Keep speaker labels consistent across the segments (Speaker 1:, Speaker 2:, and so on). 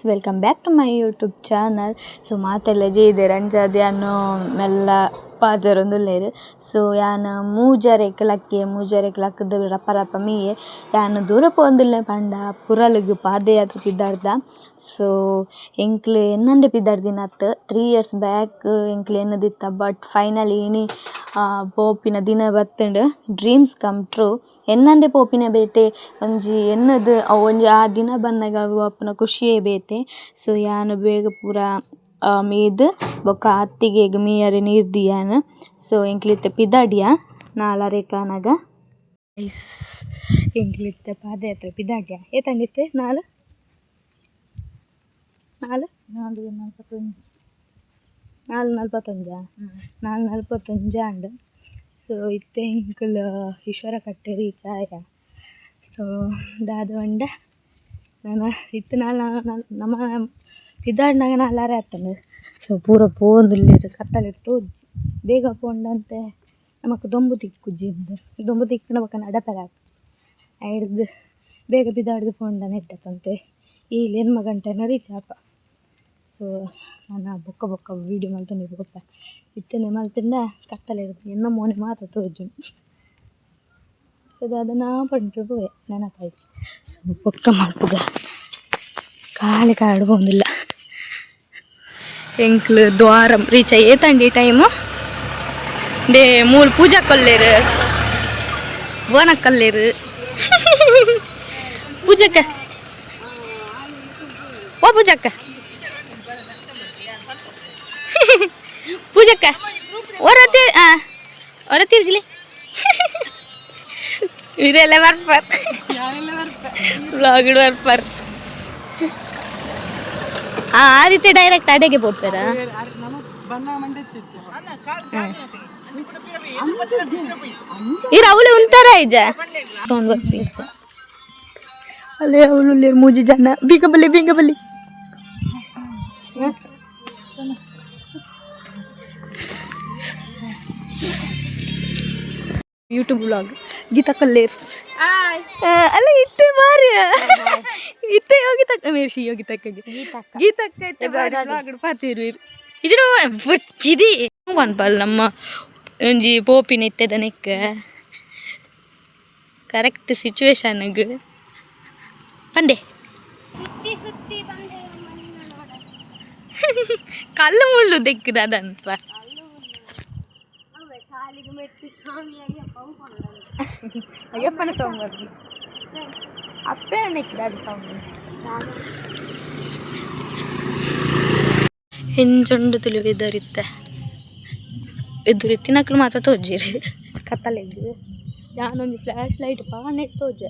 Speaker 1: Guys, welcome back to my YouTube channel. So ಮಾತೆಲ್ಲ ಜೈದೆರ್ ಅಂಚಾದ್ ಯಾನ್ ಮೆಲ್ಲ ಪಾತೆರೊಂದುಲ್ಲೆರ್. ಸೊ ಯಾನ್ ಮೂಜರೆಕ್ ಲಕ್ಕಿಯೆ, ಮೂಜರೆಕ್ ಲಕ್ಕುದು ರಪ್ಪ ರಪ್ಪ ಮೀಯೆ. ಯಾನ್ ದೂರ ಪೋವೊಂದುಲ್ಲೆ ಪಂಡ ಪುರಲ್ಗ್ ಪಾದಯಾತ್ರೆ ಪಿದಾಡ್ದ. ಸೊ ಎಂಕ್ಲೆ ಎನ್ನಂದೆ ಪಿದಾಡ್ದಿನತ್ 3 ಇಯರ್ಸ್ ಬ್ಯಾಕ್ ಎಂಕ್ಲೆ ಎನ್ನದಿತ್ತ, ಬಟ್ ಫೈನಲಿ ಇನಿ ಪೋಪಿನ ದಿನ ಬತ್ತುಂಡು. Dreams come true. ಎನ್ನಂದೆ ಪೋಪಿನ ಬೇತೆ, ಒಂಜಿ ಎನ್ನದು ಅವು ಒಂಜಿ ಆ ದಿನ ಬನ್ನಗ ಅವು ಆಪುನ ಖುಷಿಯೇ ಬೇತೆ. ಸೊ ಯಾನ್ ಬೇಗ ಪೂರ ಮೀದ್ ಬೊಕ್ಕ ಅತ್ತಿಗೆಗ್ ಮೀಯರೆ ನೀರ್ ದೀಯಾನ್. ಸೊ ಎಂಕ್ಲಿತ್ತೆ ಪಿದಾಡಿಯ ನಾಲರೆಕಾನಗ. ಗೈಸ್, ಎಂಕ್ಲಿತ್ತೆ ಪಾದಯಾತ್ರೆ ಪಿದಾಡ್ಯ. ಏತಂಡಿತ್ತೆ? ನಾಲ್ ನಾಲ್
Speaker 2: 4:41.
Speaker 1: 4:41, 4:41 ಆಂಡ್. ಸೊ ಇತ್ತೆ ಎಂಕುಲು ಈಶ್ವರ ಕಟ್ಟೆ ರೀಚ್ ಆಯ. ಸೊ ದಾದ ಪಂಡ, ನನ ಇತ್ತೆ ನಾಲ್ ನಮ ಪಿದಾಡ್ನಗ ನಾಲರೆ ಆತುಂಡು. ಸೊ ಪೂರ ಪೋವೊಂದುಲ್ಲೆರ್, ಕತ್ತಲೆಡ್ ತೋಜಿ. ಬೇಗ ಪೋಂಡಂತೆ ನಮಕ್ ದೊಂಬು ತಿಕ್ಕುಜಿ. ದೊಂಬು ತಿಕ್ಕುಂಡ ಬೊಕ್ಕ ನಡಪೆರೆ ಆಪುಜಿ. ಐಡ್ದ್ ಬೇಗ ಪಿದಾಡ್ದ್ ಪೋಂಡ ಎಡ್ಡೆ ಪಂತೆ. ಏಲ್ ಎಣ್ಮ ಗಂಟೆನ ರೀಚ್ ಆಪ. ಸೊ ನನ ಬೊಕ್ಕ ಬೊಕ್ಕ ವೀಡಿಯೋ ಮಲ್ತೊಂದು ಪೋಪ. ಇತ್ತೆನೆ ಮಲ್ತುಂಡ ಕತ್ತಲೆಡ್ ಎನ್ನ ಮೋನೆ ಮಾತ ತೋಜುಂಡು. ದಾದನಾ ಪಂಡ್ರೆ ಪೋಯೆ, ನೆನಪಾಯ್ಜಿ. ಸೊ ಬೊಕ್ಕ ಮಲ್ಪುಗ. ಕಾಲಿ ಕಾಡ್ ಪೋವೊಂದುಲ್ಲ. ಎಂಕ್ಲು ದ್ವಾರಂ ರೀಚ್. ಏತಂಡಿ ಟೈಮು? ಡೇ ಮೂಲು ಪೂಜಾ ಕೊಲ್ಲೇರು, ಕಲ್ಲೇರು. ಪೂಜಕ್ಕ, ಓ ಪೂಜಕ್ಕ, ಪೂಜಕ್ಕ, ಹೊರತಿ ಆ ಹೊರ ತಿರ್ಗಲಿ. ಇರೆಲ್ಲ ಬರ್ಪರ್, ವ್ಲಾಗ್ ಬರ್ಪರ್. ಆ ಆ ರೀತಿ ಡೈರೆಕ್ಟ್ ಅಡೆಗೆ ಪೋಪೆರಾ? ಇರ, ಅವಳು ಉಂತಾರ ಇಜ ತೊಗೊಂಡು ಬರ್ತೀನಿ. ಅಲ್ಲೇ ಅವಳು ಮೂಜಿ ಜನ. ಬೀಗ ಬಲ್ಲಿ, ಬೀಗ ಬಲ್ಲಿ. ಯೂಟ್ಯೂಬ್ ವ್ಲಾಗ್, ಗೀತಾ ಕಲ್ಲೇರ್. ಅಲ್ಲ, ಇತ್ತೆ ಬಾರಿ, ಇತ್ತೆ ಯೋಗಿತಕ್ಕ ಮೇರ್ಷಿ, ಯೋಗಿತಕ್ಕಗೆ, ಗೀತಕ್ಕ ಇತ್ತೆ ಬಾರಿ ವ್ಲಾಗ್ ಪಾತಿರು ಇಜಡು ಬುಚ್ಚಿದಿ ಪನ್ಪಲ್. ನಮ್ಮ ಒಂಜಿ ಪೋಪಿನ ಇತ್ತೆದ ನೆಕ್ ಕರೆಕ್ಟ್ ಸಿಚುವೇಶನ್ಗ್ ಪಂಡೆ.
Speaker 2: ಸುತ್ತಿ ಸುತ್ತಿ ಬಂದೆ.
Speaker 1: ಕಲ್ಲು ಮುಳ್ಳು ದೆಕ್ಕದ ಅದಂತ.
Speaker 2: ಕಾಲಿಗೆ ಮೆಟ್ಟಿ ಸ್ವಾಮಿ ಅಯ್ಯಪ್ಪ.
Speaker 1: ಅಯ್ಯಪ್ಪನ ಸಾಂಗ್, ಅಪ್ಪೆ ನೆಕ್ಕಿದ ಅದು ಸಾಂಗ್. ಹೆಂಚೊಂಡು ತುಳುವೆದರಿತ್ತೆ ಎದುರಿತ್ತಿನಕ್ಲು ಮಾತ್ರ ತೋಜಿರಿ ಕತ್ತಲೆಗ್. ಯಾನೊಂಜಿ ಫ್ಲ್ಯಾಶ್ ಲೈಟ್ ಪಾನೆಟ್ ತೋಜೆ.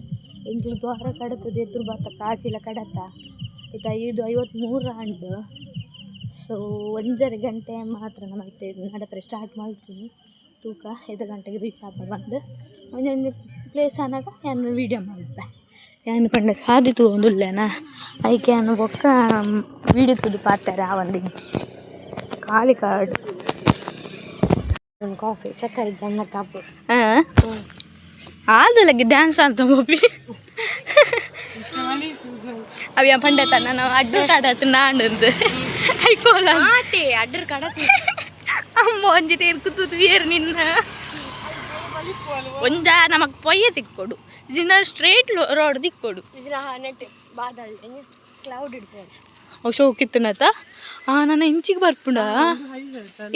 Speaker 1: ಎಂಚಿನ ದ್ವಾರ ಕಡತದ ಎದುರು ಬತ್ತ ಕಾಚಿಲ ಕಡತ. ಇತ್ತೆ 5:53 ಆಂಡ್. ಸೊ ಒಂಜರೆ ಗಂಟೆ ಮಾತ್ರ ನಮ್ಮ ಇತ್ತೆ ನಡಪರೆ ಸ್ಟಾರ್ಟ್ ಮಲ್ತೀನಿ. ತೂಕ ಐದು ಗಂಟೆಗೆ ರೀಚ್ ಆಪ ಬಂದು. ಒಂಜೊಂಜಿ ಪ್ಲೇಸ್ ಆನಾಗ ಯಾನ್ ವೀಡಿಯೋ ಮಲ್ಪೆ. ಯಾನ್ ಪಂಡ ಸಾದಿ ತೂವೊಂದುಲ್ಲೆನಾ, ಐಕೆ ಯಾನ್ ಬೊಕ್ಕ ವೀಡಿಯೋ ತೂದು ಪಾತೆರ ಆವಂದಿಜ್ಜಿ. ಖಾಲಿ ಕಾಡು.
Speaker 2: ಕಾಫಿ ಸಕ್ಕರೆ ಜನ ಕಾಪು.
Speaker 1: ಹಾಂ, ಆದಲಗೆ ಡ್ಯಾನ್ಸ್ ಅಂತ ಪೋಪಿ. ಅವಿಯ ಪಂಡತ ನಾನು ಅಡ್ಡು ಕಡತ್ ನಾಂದು ಐಕೋಲ.
Speaker 2: ಆತೆ ಅಡ್ಡರ್ ಕಡತಿ.
Speaker 1: ಅಮ್ಮ, ಒಂಜಿ ತೇರ್ಕು ತೂತು ಏರ್ ನಿನ್ನ ಒಂಜ ನಮಕ್ ಪೊಯ್ಯ ತಿಕ್ಕೊಡು, ಜಿನ ಸ್ಟ್ರೇಟ್ ರೋಡ್ ತಿಕ್ಕೊಡು.
Speaker 2: ನೆಟ್ ಬಾದಲ್ ಕ್ಲೌಡ್ ಇಡ್ಬೋದು.
Speaker 1: ಅವು ಶೋಕ್ ಇತ್ತನತ. ಆ ನನ್ನ ಇಂಚಿಗೆ ಬರ್ಪುಂಡ,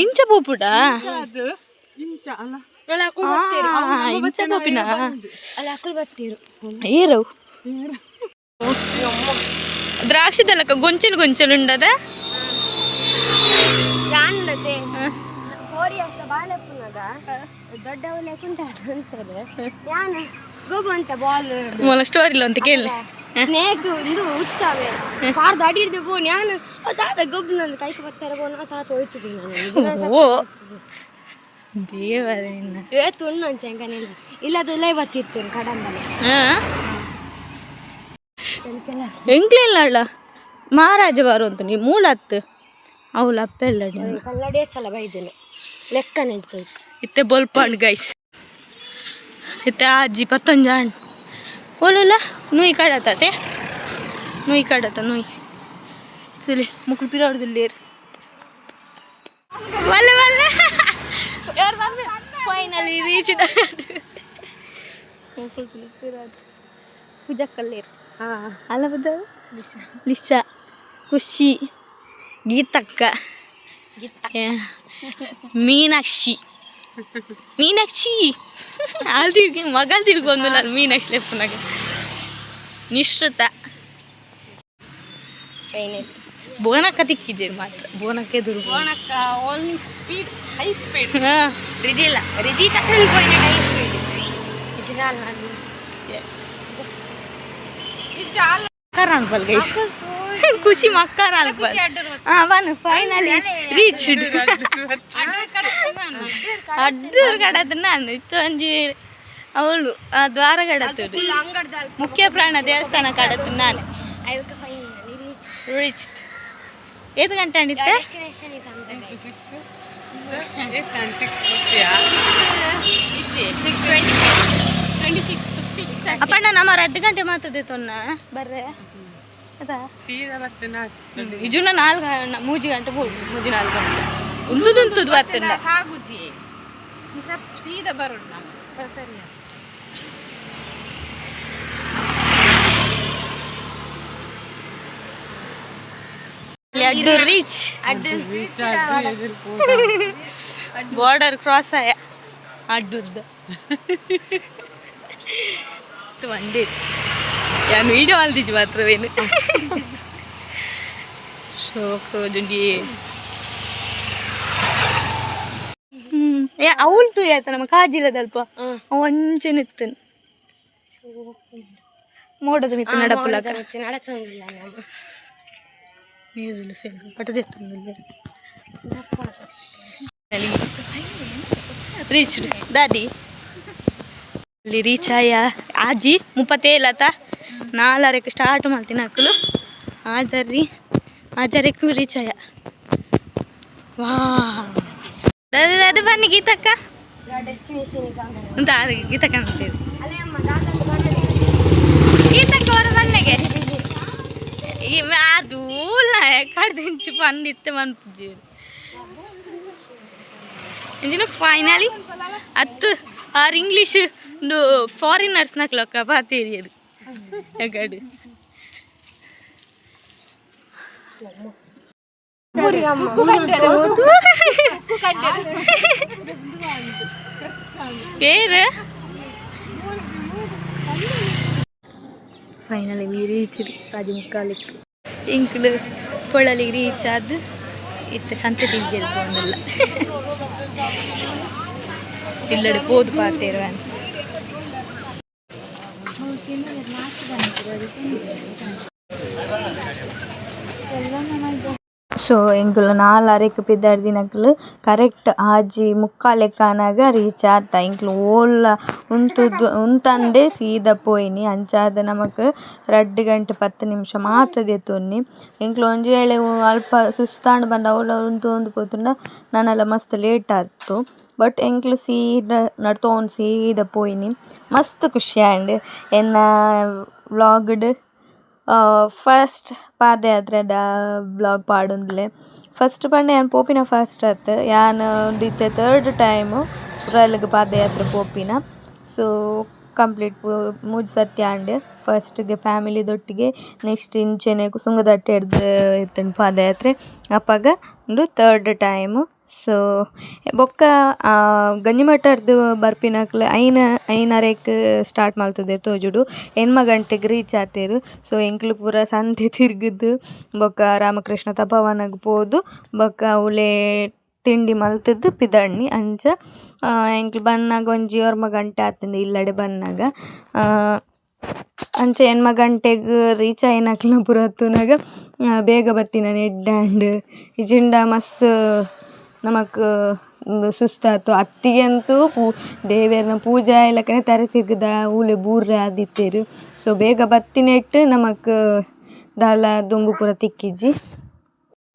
Speaker 1: ಇಂಚ ಪೋಪುಡ. ಇಂಚ ಪೋಪಿನ.
Speaker 2: ಅಲ್ಲ, ಅಕ್ಕಳು ಬರ್ತೀರು.
Speaker 1: ಏರವು ದ್ರಾಕ್ಷಿದಲ್ಲಕ್ಕ ಗೊಂಚಲು ಗೊಂಚಲು ಉಂಡದ.
Speaker 2: ಯಾನ್ನತೆ 4 ಇಯರ್ಸ್ ಬಾಲೆಪ್ಪುನಗ ದೊಡ್ಡವು ಲೇಕುಂಟ ಅಂತಾರೆ. ಯಾನ್ ಗೊಬ್ಬು ಅಂತ ಬಾಲ್.
Speaker 1: ಮೊಲ ಸ್ಟೋರಿ ಅಂತ ಕೇಳಿ.
Speaker 2: ಸ್ನೇಕ್ ಇಂದು ಹುಚ್ಚಾವೆ ಕಾರ್ ದಾಟಿ ಹಿಡ್ದು ಬೋನ್. ಯಾನ್ ತಾತ ಗೊಬ್ಬು ಕೈಗೆ ಬರ್ತಾರೆ ಬೋನ್, ತಾತ ಹೋಯ್ತದೆ ನಾನು.
Speaker 1: ಓ ದೇವರೇ ನಿನ್ನ.
Speaker 2: ಏ ತುಣ್ಣು ಅಂಚೆಂಕನಿಲ್ಲ ಇಲ್ಲ, ಅದು ಇಲ್ಲ ಬತ್ತಿತ್ತು ಕಡಂಬಲೆ.
Speaker 1: ಎಂಕ್ಲಿಲ್ಲ ಅಲ್ಲ, ಮಹಾರಾಜ ಬರುವಂತ ನೀ ಮೂಲತ್ತು ಅವಳು ಅಪ್ಪೆಲ್ಲ.
Speaker 2: ಕಲ್ಲಡೆ ಸಲ ಬೈದನು ಲೆಕ್ಕನೆ.
Speaker 1: ಇತ್ತೆ ಬೊಲ್ಪಾಂಡ್ ಗೈಸ್. ಇತ್ತೆ ಆಜಿ ಪತ್ತೊಂಜಿ ಆಂಡ್. ಓಲುಲ್ಲ ನುಯ್ ಕಡತತೆ, ನುಯ್ ಕಡತ ನುಯ್. ಸುಲಿ ಮುಕ್ಕಳು ಪಿರಾಡ್ದುಲ್ಲೇರು ಬಲ್ಲೆ ಬಲ್ಲೆ. Finally reach. ಪೂಜಾ ಕಲ್ಲೇರು ಅಲ್ಲ ಬುದ್ಧ, ಲಿಶಾ, ಖುಷಿ, ಗೀತಕ್ಕ, ಮೀನಾಕ್ಷಿ. ಮೀನಾಕ್ಷಿ ಆಲ್ ತಿರ್ಗಿ ಮಗಲ್ ತಿರ್ಗೊಂದುಲ್ಲ. ಮೀನಾಕ್ಷಿ ಲೆಪ್ಪುನಾಗ ನಿಶ್ರುತ.
Speaker 2: ಫೈನಲ್.
Speaker 1: ಬೋನಕ್ಕ ತಿಕ್ಕಿದ್ದೇನೆ ಮಾತ್ರ, ಬೋನಕ್ಕೆ ದುರ್ಗ.
Speaker 2: ಬೋನಕ್ಕ ಓನ್ಲಿ ಸ್ಪೀಡ್, ಹೈ ಸ್ಪೀಡ್. ರಿದಿಲ್ಲ, ರಿದಿ ತಟ್ಟನ್ ಪೋಯಿನ ಹೈ ಸ್ಪೀಡ್ ಜಿನಾಲ್.
Speaker 1: ಮಕ್ಕರ್ ಅನ್ಪಲ್ ಗೈಸ್, ಖುಷಿ ಮಕ್ಕರ್ ಅನ್ಪಲ್. ಹಾ ಬನ್, ಫೈನಲಿ ರೀಚ್. ಅಡ್ಡೂರು ಕಡತ ನಾನು ಇತ್ತು ಒಂಜಿ ಅವಳು ಆ ದ್ವಾರ ಕಡತುಡು, ಮುಖ್ಯ ಪ್ರಾಣ ದೇವಸ್ಥಾನ ಕಡತು ನಾನು.
Speaker 2: ಐವಕ್ಕ ಫೈನಲಿ ರೀಚ್.
Speaker 1: ರೀಚ್. ಏತ್ ಗಂಟೆ ಅಂಡಿತ್ತೆ?
Speaker 2: ಡೆಸ್ಟಿನೇಷನ್ is ಅಂಗಡಿ. 6:26, 26, 6.
Speaker 1: ಅಪ್ಪಣ್ಣ, ನಮ್ಮ 2 ಗಂಟೆ ಮಾತದೆ ತೊನ್ನ ಬರ್ರೆ ಅದ. ಇಜುನ 4 3 ಗಂಟೆ ಬೋದು, ಮೂಜಿ 4 ಗಂಟೆ ಉಂತುದು ಬರ್ತಂಡ.
Speaker 3: ಸಾಗುಜಿ ಸೀದಾ ಬರೋಣ ನಮ್ಮ ಸರಿ.
Speaker 1: ಅಡ್ಡು ರೀಚ್, ಬಾರ್ಡರ್ ಕ್ರಾಸ್ ಆಯ ಅಡ್ಡುದ್ದ ಒಂದೇ. ಯಾನು ವೀಡಿಯೋ ಅಲ್ದಿಜ್ ಮಾತ್ರವೇನು ಶೋಕ್ ತೋಜುಂಡಿ. ಏ ಅವಳು ಆಯ್ತಾ ನಮ್ಮ ಕಾಜಿಲ್ಲದಲ್ಪ ಅವಂಚೆ ನಿತ್ತನ್ ಮೋಡದ ಮಿತ್ತು ನಡಪುಲಕ.
Speaker 2: ನಡತೊಂದಿಲ್ಲ ನಮ್ಮ.
Speaker 1: ನೀರಿಲ್ಲ ಸೇರಿ ಪಟದೆತ್ತೊಂದಿಲ್ಲ. ರೀಚ್ ದಾದಿ, ಅಲ್ಲಿ ರೀಚ್ ಆಯ. ಆಜಿ ಮುಪ್ಪತ್ತೇಳತ ನಾಲ್ಕಕ್ಕೆ ಸ್ಟಾರ್ಟ್ ಮಾಡ್ತೀನಿ ಅಕ್ಕಲು. ಆಜರಿ ಆಜರಕ್ಕೂ ರೀಚ್ ಆಯ. ವಾ ದಾದಿ ದಾದಿ, ಬನ್ನಿ ಗೀತಕ್ಕ.
Speaker 2: ಡೆಸ್ಟಿನೇಷನ್ is ಅಂಗಡಿ.
Speaker 1: ಅಂತ ಗೀತಕ್ಕ ಅಂತೀರಿ.
Speaker 2: ಅಲ್ಲೇ ಅಮ್ಮ ದಾದಂದು ಬರೋದು.
Speaker 1: ಗೀತಕ್ಕ ಅವರ ಮನೆಗೆ ಅದು ಕಡ್ದಿಂಚು పండిస్తే ಮನ್ಪುಜೇರು. ಇಂಜಿನ ಫೈನಲಿ ಅತ್ತು ಆರ್ ಇಂಗ್ಲೀಷ್ ಫಾರಿನರ್ಸ್ ನಕ್ಲೊಕ್ಕ ಪಾತೇರಿಯದು ಎಗಡು. పేరు. Finally we reach ರಾಜಮುಕ್ಕಾಲಕ್ಕೆ. ಇಂಕ್ಲು ಪೊಳಲಿಗೆ ರೀಚ್ ಆದ್ ಇತ್ತೆ ಸಂತೆ ತಿಂದಿದ್ದು ಒಂದಲ್ಲ ಇಲ್ಲಡೆ ಪೋದು ಪಾತೇರುವಾನ್. ಸೊ ಎಂಕುಲು ನಾಲರೆಕ್ ಪಿದಾಡ್ದಿನಕುಲು ಕರೆಕ್ಟ್ ಆಜಿ ಮುಕ್ಕಾಲೆಕ್ಕ ಆನಗ ರೀಚ್ ಆತ. ಎಂಕುಲು ಓಲ್ಲ ಉಂತುದು ಉಂತಂದೆ ಸೀದಾ ಪೋಯಿನಿ. ಅಂಚಾದ್ ನಮಕ್ 2 ಗಂಟೆ 10 ನಿಮಿಷ ಮಾತ್ರ ದೆತ್ತೊನ್ನಿ. ಎಂಕುಲು ಒಂಜಿ ವೇಳೆ ಅಲ್ಪ ಸುಸ್ತಾಂಡ್ ಪಂಡ ಅವ್ಲು ಉಂತೊಂದು ಪೋತುಂಡ ನನಲ ಮಸ್ತ್ ಲೇಟ್ ಆತು. ಬಟ್ ಎಂಕ್ಲು ಸೀದಾ ನಡ್ತೊಂದು ಸೀದಾ ಪೋಯಿನಿ. ಮಸ್ತ್ ಖುಷಿ ಆಂಡ್. ಎನ್ನ ವ್ಲಾಗ್ಡ್ ಫಸ್ಟ್ ಪಾದಯಾತ್ರೆದ ವ್ಲಾಗ್ ಪಾಡೊಂದುಲ್ಲೆ. ಫಸ್ಟ್ ಪಂಡ ಯಾನ್ ಪೋಪಿನ ಫಸ್ಟ್ ಅತ್ತ್, ಯಾನ್ ಉಂದು ಇತ್ತೆ ತರ್ಡ್ ಟೈಮ್ ಉರಲ್ಗ್ ಪಾದಯಾತ್ರೆ ಪೋಪಿನ. ಸೊ ಕಂಪ್ಲೀಟ್ ಮೂಜಿ ಸರ್ತಿ ಆಂಡ್. ಫಸ್ಟ್ಗೆ ಫ್ಯಾಮಿಲಿದೊಟ್ಟಿಗೆ, ನೆಕ್ಸ್ಟ್ ಇಂಚೆನೆ ಸುಂಗದಟ್ಟೆಡ್ದ್ ಇತ್ತ್ಂಡ್ ಪಾದಯಾತ್ರೆ ಅಪಗ, ಉಂದು ತರ್ಡ್ ಟೈಮ್. ಸೊ ಬೊಕ್ಕ ಗಂಜಿಮಠರ್ದ್ ಬರ್ಪಿನಕ್ಲ್ ಐನ್ ಐನರೆಕ್ ಸ್ಟಾರ್ಟ್ ಮಲ್ತುದೆರ್ ತೋಜೊಡು, ಎಣ್ಮ ಗಂಟೆಗ್ ರೀಚ್ ಆತೆರ್. ಸೊ ಎಂಕ್ಲು ಪೂರ ಸಂತೆ ತಿರ್ಗುದು ಬೊಕ್ಕ ರಾಮಕೃಷ್ಣ ತಪೋವನಗ್ ಪೋದು ಬೊಕ್ಕ ಅವ್ಲೇ ತಿಂಡಿ ಮಲ್ತುದು ಪಿದಡ್ನಿ. ಅಂಚ ಎಂಕ್ಲು ಬನ್ನಗ ಒಂಜಿ ಒರ್ಂಬ ಗಂಟೆ ಆತುಂಡು ಇಲ್ಲಡೆ ಬನ್ನಗ. ಅಂಚ ಎಣ್ಮ ಗಂಟೆಗ್ ರೀಚ್ ಆಯಿನಕ್ಲ್ನ ಪೂರ ತೂನಗ ಬೇಗ ಬತ್ತಿನ ಎಡ್ಡೆ ಆಂಡ್. ಇಜ್ಜಿಂಡ ಮಸ್ತ್ ನಮಕ್ ಸುಸ್ತಾತು. ಅತ್ತಿಗಂತೂ ದೇವೆರ್ನ ಪೂಜೆ ಆಯಿಲಕನೆ ತರೆ ತಿರ್ಗುದು ಅವ್ಲೆ ಬೂರ್ರೆ ಆದಿತ್ತೆರ್. ಸೊ ಬೇಗ ಬತ್ತಿನೆಟ್ ನಮಕ್ ದಾಲ ದುಂಬು ಪೂರ ತಿಕ್ಕಿಜಿ.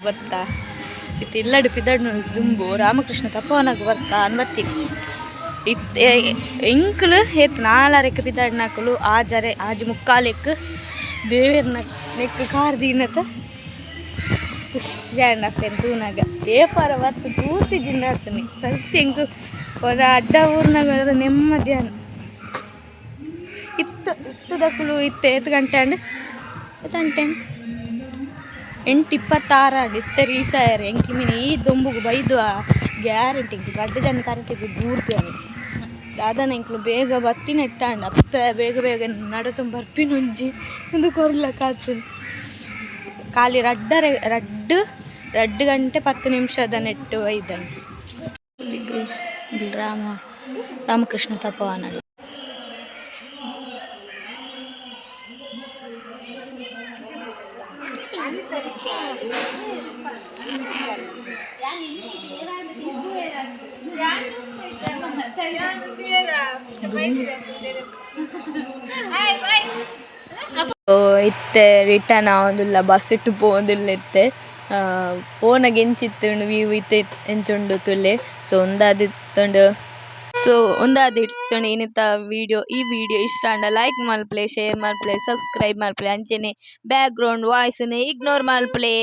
Speaker 1: ಬತ್ತಾ ಇತ್ತೆ ಇಲ್ಲಡ್ ಪಿದಡ್ನ ದುಂಬು ರಾಮಕೃಷ್ಣ ತಪೋವನಗ್ ಬರ್ಕ ಅನ್ಬತ್ತಿ ಇತ್ತೆ. ಎಂಕ್ಲು ಏತ್ ನಾಲರೆಕ್ ಪಿದಡ್ನಕುಲು ಆಜರೆ ಆಜಿ ಮುಕ್ಕಾಲೆಕ್ ದೇವೆರ್ನ ನೆಕ್ ಕಾರ್ ದೀನತ. ಖುಷಿ ಆಂಡ್ ಅಪ್ಪೆನ್ ತೂನಗ. ಏಪರ ಬತ್ತು ತೂತಿಜಿಂಡ ಆತನೆ ಸತ್ಯ ಎಂಕ್ ಒರ ಅಡ್ಡ ಊರ್ನಾಗ ನೆಮ್ಮದಿ ಆಂಡ್. ಇತ್ತು ಇತ್ತದಕುಲು ಇತ್ತೆ ಏತ್ ಗಂಟೆ ಆಂಡ್? ಏತ್ ಗಂಟೆ? 8:26 ಆಂಡ್. ಇತ್ತೆ ರೀಚ್ ಆಯೆರ್. ಎಂಕ್ಲು ಮಿನಿ ಈ ದೊಂಬುಗು ಬೈದುವ ಗ್ಯಾರಂಟಿ ಎಂಕ್ಲು ರಡ್ಡ್ ಜನ ತರಟಿಗ್ ಬೂರ್ದು ದಾದನ ಎಂಕ್ಲು ಬೇಗ ಬತ್ತಿನ ಎಟ್ಟಾಂಡ್. ಅಪ್ಪೆ ಬೇಗ ಬೇಗ ನಡತೊಂದು ಬರ್ಪಿನೊಂಜಿ ಉಂದು ಕೊರ್ಲಕ ಆತುಂಡು. ಖಾಲಿ ರಡ್ಡರೆ ರಡ್ಡ್ ರಡ್ಡ್ ಗಂಟೆ 10 ನಿಮಿಷದ ನೆಟ್ಟು ಬೈದ. ರಾಮ ರಾಮಕೃಷ್ಣ ತಪೋವನ. ಇತ್ತೆ ರಿಟರ್ನ್ ಆವೊಂದುಲ್ಲ, ಬಸ್ ಇಟ್ಟು ಪೋವೊಂದುಲ್ಲ ಇತ್ತೆ. ಪೋನಗ ಎಂಚಿತ್ತುಂಡು ವ್ಯೂ ಇತ್ತೆ ಎಂಚ ಉಂಡು ತೂಲೆ. ಸೊ ಉಂದಾದಿತ್ತುಂಡು. ಸೊ ಉಂದಾದಿತ್ತುಂಡು ಇನಿತ ವಿಡಿಯೋ. ಈ ವಿಡಿಯೋ ಇಷ್ಟ ಆಂಡ ಲೈಕ್ ಮಲ್ಪುಲೆ, ಶೇರ್ ಮಲ್ಪುಲೆ, ಸಬ್ಸ್ಕ್ರೈಬ್ ಮಲ್ಪುಲೆ, ಅಂಚನೆ ಬ್ಯಾಕ್ ಗ್ರೌಂಡ್ ವಾಯ್ಸ್ ನು ಇಗ್ನೋರ್ ಮಲ್ಪುಲೆ.